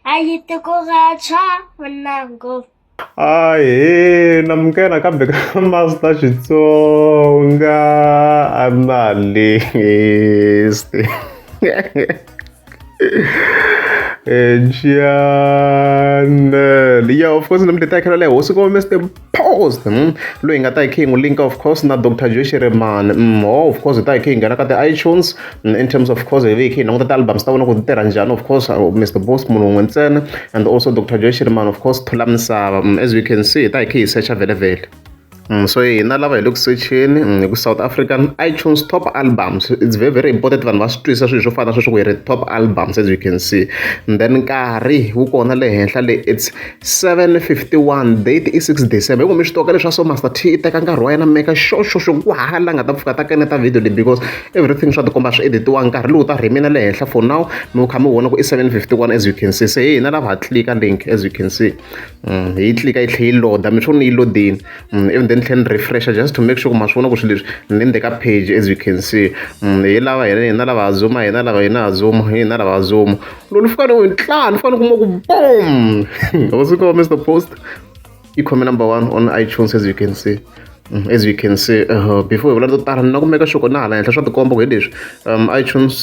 A yi tiko ra chava ngopfu. Ahee namukela nakambe ka Master Xitsonga Analyst channel yeah of course namuntlha ta khela leyi hosi ko Mr Post loyi hi nga ta hi khe hi n'wi linka of course na Dr Joe Shirimani oh of course hi ta hi khe hi nghena ka ti-iTunes in terms of course hi ve hi khe hi languta ti-albums ta vona ku ti tirha njhani of course Mr Post munhu wun'we ntsena and also Dr Joe Shirimani of course Thula Misava as you can see hi ta hi khe hi secha vhele vhele so hina lava hi le ku secheni hi ku South African iTunes top albums it's very very important vanhu va swi twisisa swilo swo fana na sweswo ku hi ri top albums as you can see and then nkarhi wu kona le henhla le it's 7:51 date i 6 December hi ku mi swi tiva ka leswa so Master T i teka nkarhi wa yena meka xo xo xo ku hala nga ta pfuka ta kaneta video leyi because everything swa tikomba swi editiwa nkarhi lowu ta rhimina le henhla for now mi kha mi vona ku i 7:51 as you can see se hina lava ha tlika link as you can see hi yi tlika yi tlhe yi load mi swo ni yi loadini even then tlhe ni refresher just to make sure ku ma swi vona ku swilo leswi ni ndzeni ka page as you can see hi lava hina hina lava ha zooma hina lava hina ha zooma hina lava ha zooma loko ni fika ni ntla ni fika ni kuma ku boom hosi ko Mr Post yi khome number 1 on iTunes as you can see as you can see before hi vula to tala na ku meka sure ku na hala henhla swa tikomba ku hi leswi iTunes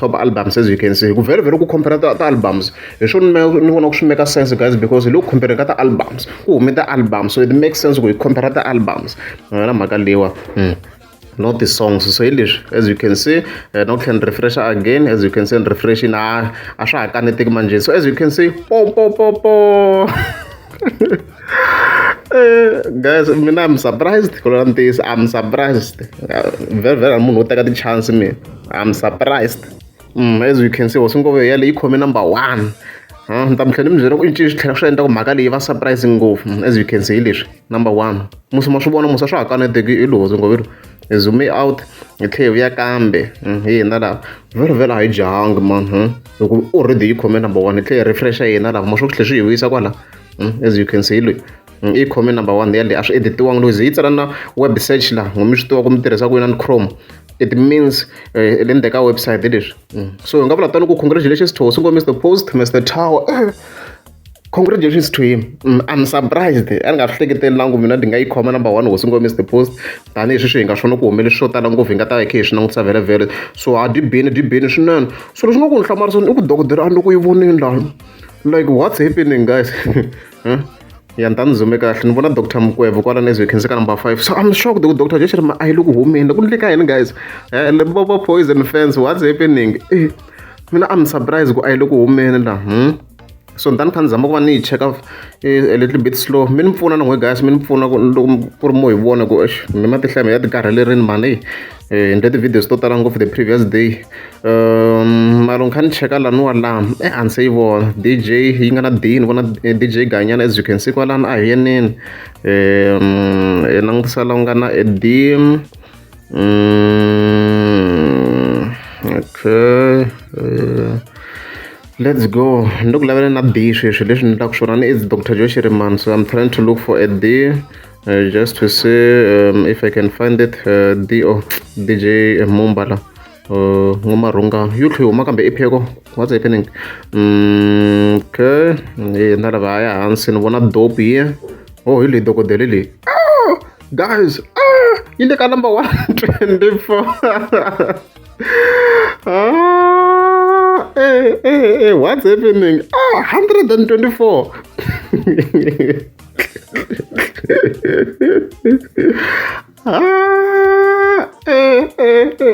top albums as you can see ku vhele vhele ku compare ta albums hi swona ni vona ku swi make sense guys because hi le ku compare ka ti-albums ku hume ti-albums so it makes sense ku hi compare ti-albums na mhaka leyiwa not the songs so hi leswi as you can see na ku tlhela ni refresh again as you can see ni refresh na a swa ha kaneteki manjhe so as you can see po po po po guys mina I'm surprised ku vula ntiyiso I'm surprised very very munhu wo teka ti-chance mina I'm surprised as you can see hosi ngove yaleyi yi khome number 1 ni ta mi tlhela ni mi byela ku i ncini swi tlhela swi endla ku mhaka leyi va surprising ngopfu as you can see hi leswi number 1 musi ma swi vona musi a swa ha kaneteki i lowu hosi ngove hi zoom out hi tlhela hi vuya kambe hi hina lava vhele vhele a hi jahangi man hi ku already yi khome number 1 hi tlhela hi refresha hina lava ma swi tlhela swi hi vuyisa kwala as you can see hi loyi yi khome number 1 yaleyi a swi editiwangi loko ze yi tsala na web search laha ngo mi swi tiva ku mi tirhisa ku yini Chrome it means le ndzeni ka website hi leswi so hi nga vula tano ku congratulations to hosi ngo Mr Post Mr Tower congratulations to him I'm surprised a ni nga swi hleketelangi mina ndi nga yi khoma number 1 hosi ngo Mr Post tanihi sweswi hi nga swona ku humelele swo tala ngopfu hi nga ta va hi kha hi swi langutisa vhele vhele so a dyi bini dyi bini swinene so leswi nga ku ni hlamarisa i ku dokodela a ni loko yi vonini laha like what's happening guys ya ni ta ni zoome kahle ni vona Dr Mukwevho kwalano as you can see ka number 5 so I'm shocked ku Dr Joe Shirimani a yi le ku humeni ku endleka yini guys Limpopo Poison fans what's happening mina I'm surprised ku a yi le ku humeni laha so ni ta ni kha ni zama ku va ni yi cheka a little bit slow mi ni pfuna na n'we guys mi ni pfuna ku loko ku ri mo hi vona ku eish mi ma tihlaya mi ya ti karhalerini mani hi endle ti-videos to tala ngopfu the previous day mara ni kha ni cheka laniwa laha a ni se yi vona DJ yi nga na D ni vona DJ Ganyana as you can see kwalano a hi yeneni hi langutisa la ku nga na a D okay let's go ni le ku lavela na D sweswi leswi ni endlaka swona ni it's Dr Joe Shirimani so I'm trying to look for a D just to see if I can find it D o DJ Mumba la N'wamarhunga yo tlhe yi huma kambe i pheko what's happening okay hina lava ya hansi ni vona dope here oh hi leyi dokodela leyi guys yi le ka number 124 what's happening 124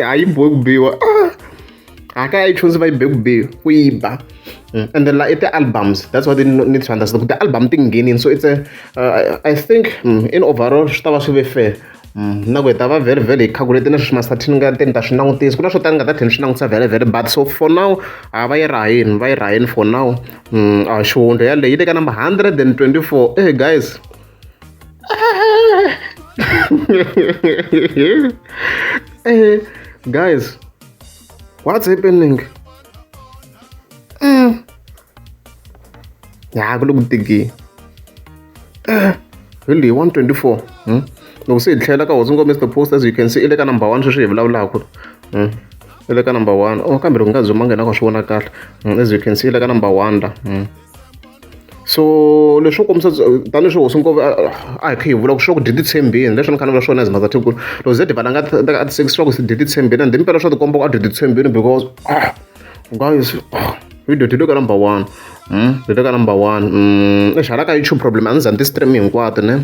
a yi bohi ku biwa a ka iTunes va yi be ku biwa ku yi ba and then la i ti-albums that's what they need to understand ku ti-album ti nghenini so it's a I think in overall swi ta va swi ve fair na ku hi ta va vhele vhele hi calculate na sweswi Master T ni nga te ni ta swi langutisa ku na swo tala ni nga ta tlhela ni swi langutisa vhele vhele but so for now a va yi rahini va yi rahini for now a xihundla yaleyo yi le ka number 124 guys guys what's happening ya ku le ku tikeni hi leyi 124 loko se hi tlhela ka hosi ngo Mr Post as you can see i le ka number 1 sweswi hi vulavulaka i le ka number 1 oh kambe loko nga zooma nghena ka swi vona kahle as you can see i le ka number 1 la So leswo kombisa tanihileswi hosi Ngove a hi kha hi vula ku swa ku dyi ti tshembini leswi ni kha ni vula swona as mhaka ku loko ze valanga a ti swa ku dyi ti tshembini and impela swa tikomba ku a dyi ti tshembini because ah guys ah video ti le ka number one ti le ka number one eish hala ka YouTube problem a ni za ni ti-stream hinkwato ne.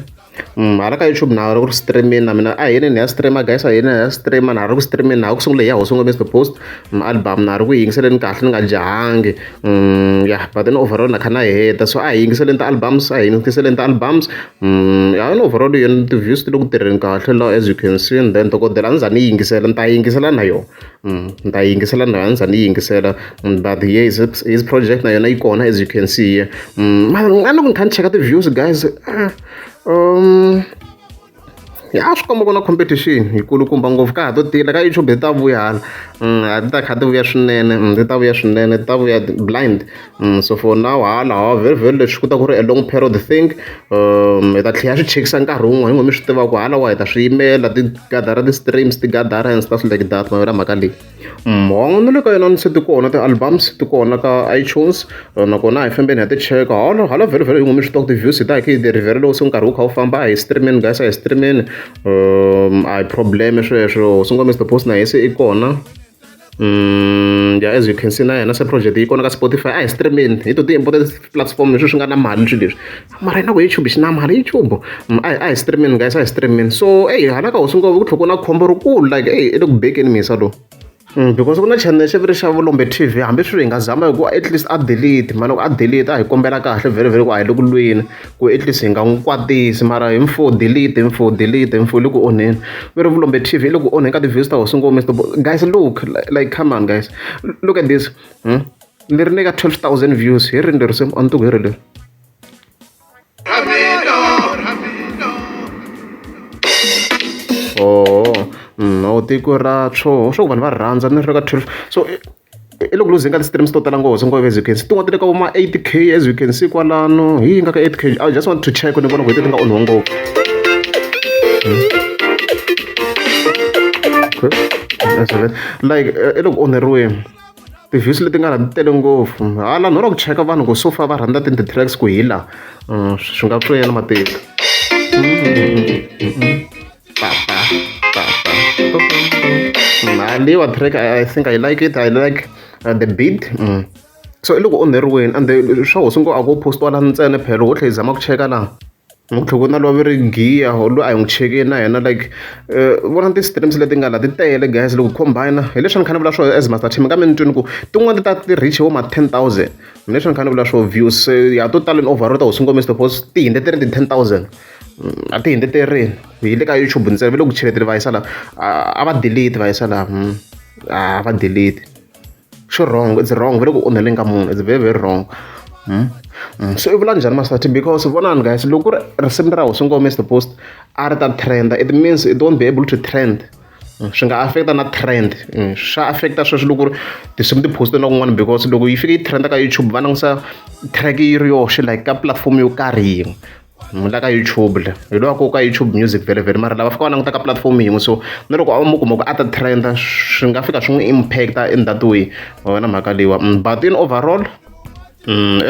Hala ka YouTube na ha ri ku stream-eni na mina a hi yeni ni ya stream-a guys a hi yeni hi ya stream-a na ha ri ku stream-eni na ha ku sungula hi ya Hosi Ngome Mister Post album na ha ri ku yingiseleni kahle ni nga jahangi ya but then overall na kha na heta so a hi yingiseleni ti-albums a hi yingiseleni ti-albums ya in overall yona ti-views ti le ku tirheni kahle la as you can see and then dokodela a ni za ni yingisela ni ta yingisela na yona ni ta yingisela na yona a ni za ni yingisela but yes his project na yona yi kona as you can see here mara a ni ku ni kha ni cheka ti-views guys ya swi komba ku na competition yi kulukumba ngopfu ka ha to tila ka YouTube ti ta vuya hala a ti ta kha ti vuya swinene ti ta vuya swinene ti ta vuya blind so for now hala ha very very leswi ku ta ku ri a long period thing hi ta tlhela swi chekisa nkarhi wun'we hi n'we mi swi tiva ku hala wa hi ta swi yimela ti gadara ti-streams ti gadara and stuff like that ma vona mhaka leyi. Mhongo na le ka yona se ti kona ti-albums ti kona ka iTunes nakona a hi fambeni hi ya ti cheka hala hala vhele vhele hi mi swi tiva ku ti-views hi ta hi kha hi rivele loko se nkarhi wu kha wu famba a hi stream-eni guys a hi stream-eni a hi problem sweswo swi ngo Mister Post na yena se i kona ya as you can see na yena se project yi kona ka Spotify a hi stream-eni hi to ti-important platform leswi swi nga na mali swilo leswi mara na ku YouTube xi na mali YouTube a hi stream-eni guys a hi stream-eni so eyi hala ka hosi ngopfu ku tlhela ku na khombo rikulu like eyi i le ku bekeni mhisa lowu because ku na channel xa veri xa vulombe T_V hambi swilo hi nga zama hi ku at least a delete mara loko a delete a hi kombela kahle vhele vhele ku a hi le ku lweni ku at least hi nga n'wi kwatisi mara hi mfo delete hi mfo delete hi mfo i le ku onheni ve ri vulombe T_V i le ku onheni ka ti-views ta hosi ngopfu Mister guys look like come on guys look at this ni ri ni ka 12,000 views hi rini leri se a ni tivi ku hi ri leri. Oh no tiko ra swo swo vanhu va rhandza ni ri ka 12 so i loko losing ka ti-streams to tala ngopfu ngopfu as you can see tin'wana ti le ka vo ma 8 k as you can see kwalano hi yi nga ka 8 k I just want to check ni vona ku hi ti nga onhiwa ngopfu like i loko onheriweni ti-views leti nga la ti tele ngopfu hala no la ku cheka vanhu ku so far va rhandza ti-tracks ku hi la swi nga pfuna matiko leyiwa track I think I like it I like the beat so i loko onheriweni and swa hosi ngo a ko postiwa la ntsena phela ho tlhela hi zama ku cheka laha ku tlhela ku na lowa ve ri giya loyi a hi n'wi chekeni na yena like vona ti-streams leti nga la ti tele guys loko combine hi leswi ni kha ni vula swona as master team kambe ni twini ku tin'wani ti ta ti reach vo ma 10,000 leswi ni kha ni vula swo views ya to tala in overall ta hosi ngome suppose ti hinde ti ri ti 10,000 a ti hinde ti ri hi le ka YouTube ntsena va le ku cheleteli va yisa la a va delete va yisa la a va delete swi wrong it's wrong va le ku onheleni ka munhu it's very very wrong so i vula njhani Master T because vonani guys loko ku ri risimu ra hosi ngome Mister Post a ri ta trenda it means it won't be able to trend swi nga affect-a na trend swa affect-a sweswo loko ku ri tinsimu ti post na kun'wana because loko yi fika yi trenda ka YouTube va langutisa track yi ri yoxe like ka platform yo karhi yin'we la ka YouTube la hi lowa ku ka YouTube music vhele vhele mara lava fika va languta ka platform yin'we so na loko a mi kuma ku a ta trenda swi nga fika swi n'wi impact-a in that way wa vona mhaka leyiwa but in overall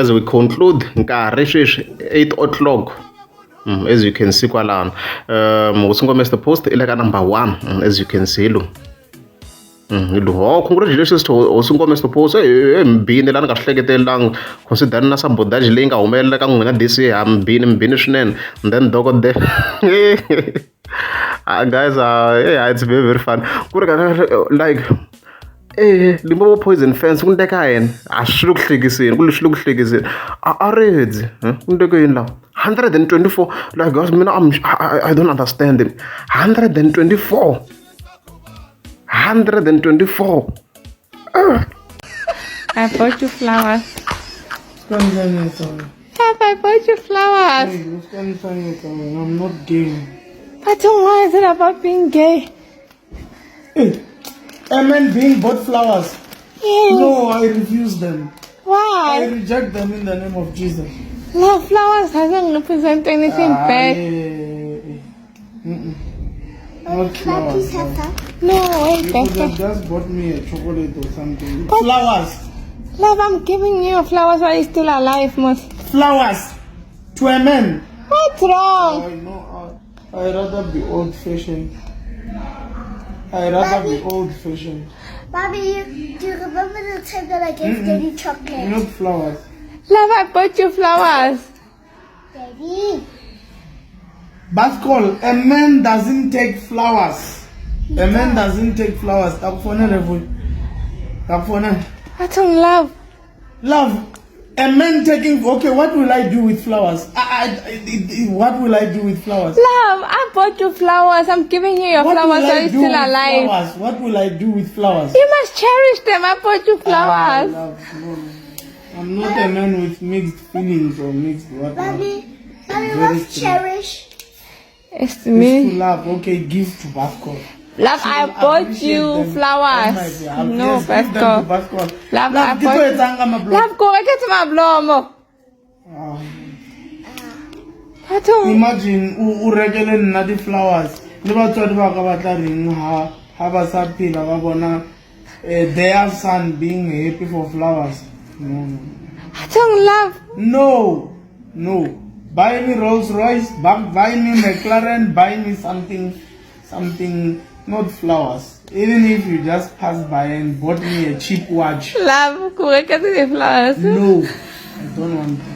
as we conclude nkarhi sweswi 8 o'clock as you can see kwalano hosi ngome Mister Post i le ka number 1 as you can see lo ho congratulations to hosi ngome Mister Post e mbini la ni nga swi hleketelelanga considering na sabotage leyi nga humelela ka n'wina this year ha mbini mbini swinene and then dokodela guys yeah, it's very very fun ku ri like Limpopo Poison fans ku ndleka yini a swi le ku hlekiseni ku swi le ku hlekiseni a redzi ku ndleke yini laha 124 like guys mina I don't understand it 124 124 I bought you flowers. Papa, I bought you flowers. I'm not gay. But why is it about being gay? Hey, a man being bought flowers. Yes. No, I refuse them. Why? I reject them in the name of Jesus. No, flowers doesn't represent anything bad. Not flowers. No. No, wait, You could have better. just bought me a chocolate or something. But- Flowers. Love, I'm giving you flowers while you're still alive, Mos. Flowers to a man. What's wrong? I know. I rather be old fashioned. I rather be old fashioned. Mommy, do you remember the time that I gave Daddy chocolate? Not flowers. Love, I bought you flowers. Daddy. Bascol, a man doesn't take flowers. A man doesn't take flowers. Akufonele vuyo. Akufonele. Bathong love. Love, a man taking. Okay, what will I do with flowers? What will I do with flowers? Love, I bought you flowers. I'm giving you your What flowers will while I you're do still with alive. flowers? What will I do with flowers? You must cherish them. I bought you flowers. Ah, love, no, no. I'm not a man with mixed feelings or mixed what. Mommy, mommy, Very what's strange. cherish? It's It's to me. love. Okay, give to Bascol. Love, I bought Appreciate you them on my flowers. behalf. No, Yes, give them to Basco. Bascol. Love, I Love, ke bought tlo etsang ka mablomo? Love, go get mablomo. Ah. Bathong. Imagine o rekele nna di-flowers le batswadi ba ka ba tla reng ha ba sa phela ba bona their son being happy for flowers. No, no. Bathong, love. No, no. Buy me Rolls Royce, buy me McLaren, buy me something, something, not flowers. Even if you just pass by and bought me a cheap watch. Love, go get the flowers. No, I don't want them.